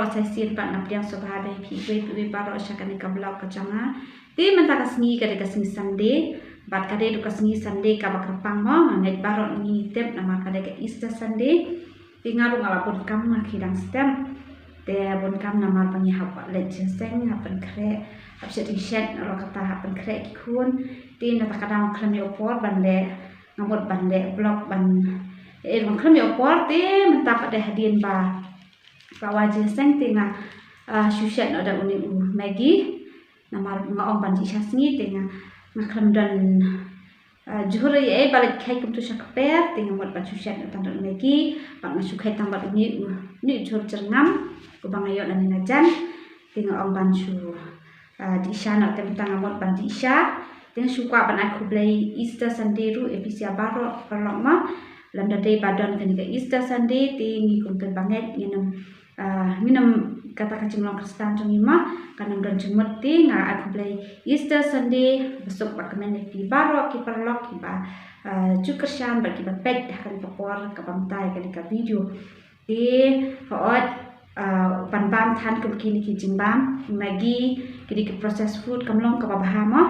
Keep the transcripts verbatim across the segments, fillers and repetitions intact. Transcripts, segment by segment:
Sa shisien pat nga pdiang sngewbha ïa phi iwei pa iwei baroh sha kane ka vlog ka jong nga. Te mynta ka sngi ka dei ka sngi Sunday, bad ka dei ruh ka sngi Sunday kaba kyrpang mo, nga ngeit baroh ngi tip namar ka dei ka Easter Sunday. Te nga ruh nga la bun kam, nga khie dang step. Te bun kam namar ba ngi hap leit jingïaseng, hap pynkhreh, hap shet jingshet, ruh kata hap pynkhreh ki khun. Te na kata ka daw nga khlem ïoh por ban leh, nga mut ban leh vlog ban, eh, nga khlem ïoh por. Te mynta pat dei hadien ba ka wai jingïaseng te nga, ah, shu shet noh da une u Maggi. Namar nga ong ban jingshisha sngi te nga, nga khlem don, ah, jhur ei ei ba leit kheit kumtu sha kper, te nga mut ban shu shet noh tang da u Maggi, bad nga shu kheit tang bad une u, une u jhur jyrngam uba nga ïoh nangne na jan. Te nga ong ban shu, ah, dih sha noh, te mynta nga mut ban dih sha. Te nga shu kwah ban ai khublei Easter Sunday ruh ïa phi sa baroh paralok mo. Lymda dei ba don kane ka Easter Sunday te ngi kum ki bangeit ngin ym, ah, ngin ym, kata ka jinglong Khristan jong ngi mo kan ym don jingmut. Te nga ai khublei Easter Sunday basuk bakmen ïa phi baroh ki paralok kiba, ah, ju kyrshan bad kiba peit ha kane ka por kaba mynta ïa kane ka video. Te hooid, ah, ban bam than kum kine ki jingbam Maggi, kine ki processed food kam long kaba bha mo.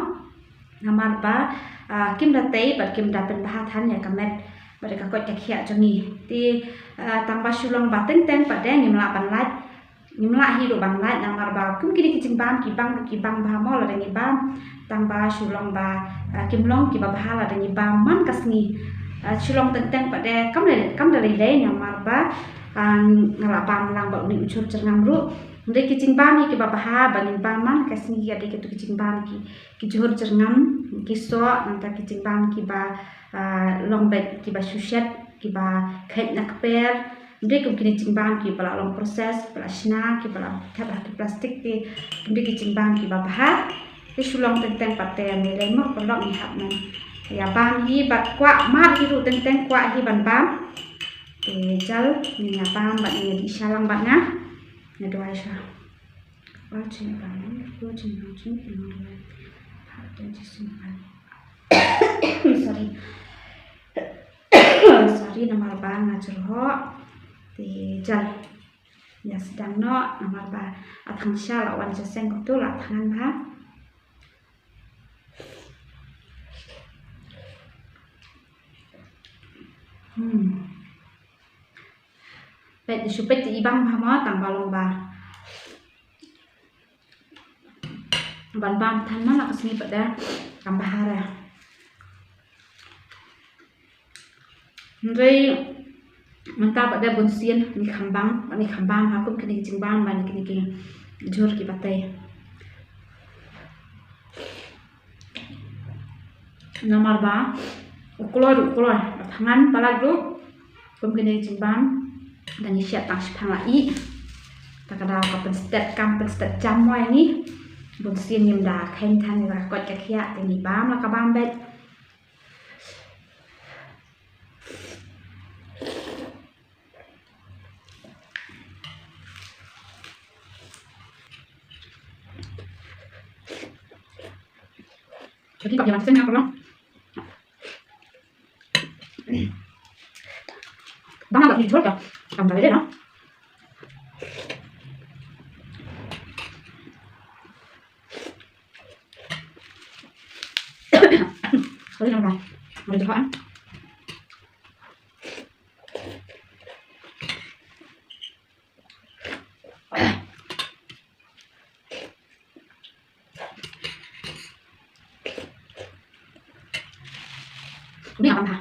Namar ba, ah, kim da tei bad kim da pynbha than ïa ka met bad ïa ka koit ka khiah jong ngi. Te, ah, tang ba shu long ba teng teng pat de ngim lah ban lait, ngim lah hi ruh ban lait namar ba kum kine ki jingbam ki bang ruh ki bang bha mo lada ngi bam. Tang ba shu long ba, ah, kim long kiba bha lada ngi bam man ka sngi. Ah, shu long teng teng pat de kam lei, kam da lei lei namar ba, ah, nga la bam lang bad une u jhur jyrngam ruh. Hynrei ki jingbam hi kiba bha ba ngin bam man ka sngi, ka dei kito ki jingbam ki, ki jhur jyrngam, ki soh, nangta ki jingbam kiba, ah, long beit kiba shu shet, kiba kheit na kper. Hynrei kum kine jingbam kiba la long process, kiba la shna, kiba la thep ha ki plastik te, kum kine jingbam kiba bha. Te shu long teng teng pat de, ym lei lei mo paralok, ngi hap ban ïa bam hi bad kwah mad hi ruh teng teng, kwah hi ban bam. Te jal ngin ïa bam bad ngin ïa dih sha lang bad nga. Nga duwai sha. Sorry. Sorry, namar ba nga jyrhoh. Te jal ïa sdang noh, namar ba la thang sha, la wan jingïaseng kumto la thngan bha. Hmm. Peit, shu peit te i bam bha mo, tang ba long ba ban bam than man la ka sngi pat de kam bha re. Hynrei mynta pat de bun sien ngi kham bam, ngi kham bam ha kum kine ki jingbam bad kine ki jhur kiba tei. Namar ba u kloi ruh u kloi, ba thngan palat ruh kum kine ki jingbam. Da ngi shet tang shiphang la ih. Ta ka daw ka pynstet kam pynstet jam mo ïa ngi. Bun sien ngim da kheiñ than ïa ka koit ka khiah, te ngi bam la ka bam beit. Jadi pakai langsung ya, Bro. Bang, agak jujur ya. Tambah aja, no? Sorry, no, no. Ada juga, kan? Ini apa, Mbak?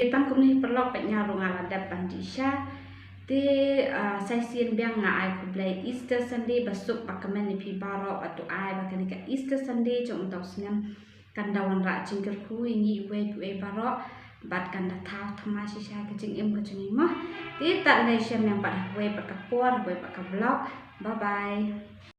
Te tang kumne paralok, peit nga ruh nga la dep ban dih sha. Te, ah, sa shisien biang nga ai khublei Easter Sunday basuk bakmen ïa phi baroh, bad to ai ba kane ka Easter Sunday jong uta u snem kan da wanrah jingkyrkhu ïa ngi iwei pa iwei baroh, bad kan da thaw thymmai shisha ka jingim ka jong ngi mo. Te tad ngi ïashem biang pat ha kawei pat ka por, ha kawei pat ka vlog. Bye bye.